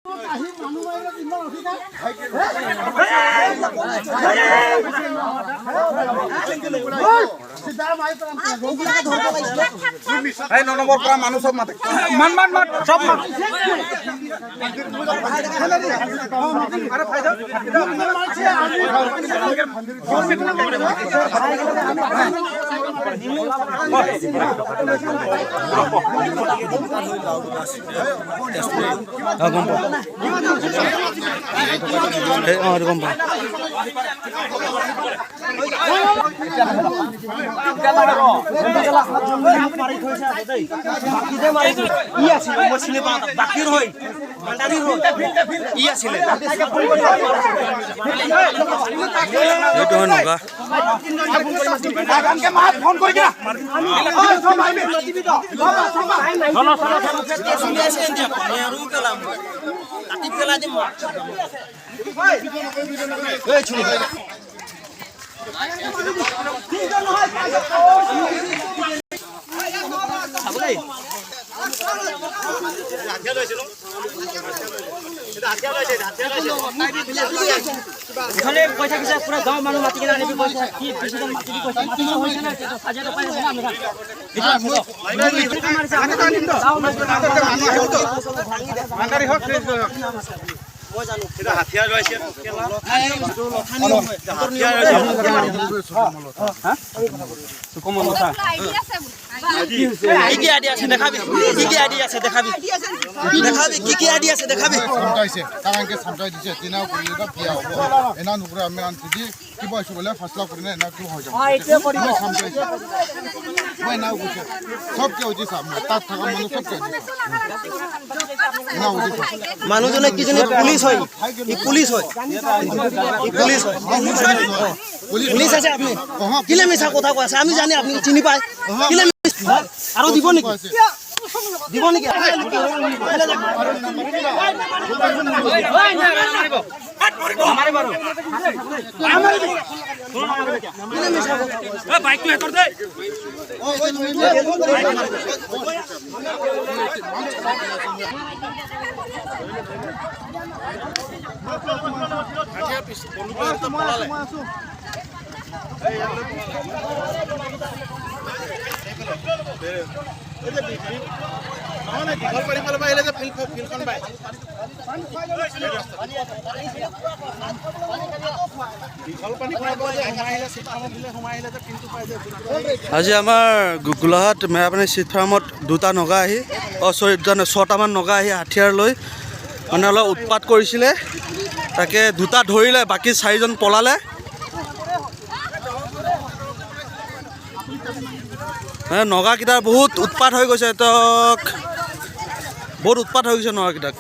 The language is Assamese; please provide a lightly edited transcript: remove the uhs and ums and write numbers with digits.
এই নম্বৰ পৰা মানুহ চব মাতে মান মান মান চব মান মানুহজনে কিজনে পুলিচ হয়, পুলিচ হয়, পুলিচ হয়, পুলিচ আছে। আপুনি কিলে মিছা কথা কৈ আছে? আমি জানি আপুনি চিনি পায়। কিলে আৰু দিব নেকি? দিব নেকি? আজি আমাৰ গোলাঘাট মেৰাপানী চিট ফাৰ্মত দুটা নগা আহি চৰি দুটা ছটামান নগা আহি হাথিয়াৰ লৈ মানে অলপ উৎপাত কৰিছিলে। তাকে দুটা ধৰিলে, বাকী চাৰিজন পলালে। মানে নগাকেইটাৰ বহুত উৎপাত হৈ গৈছে, বহুত উৎপাত হৈ গৈছে নগাকেইটাক।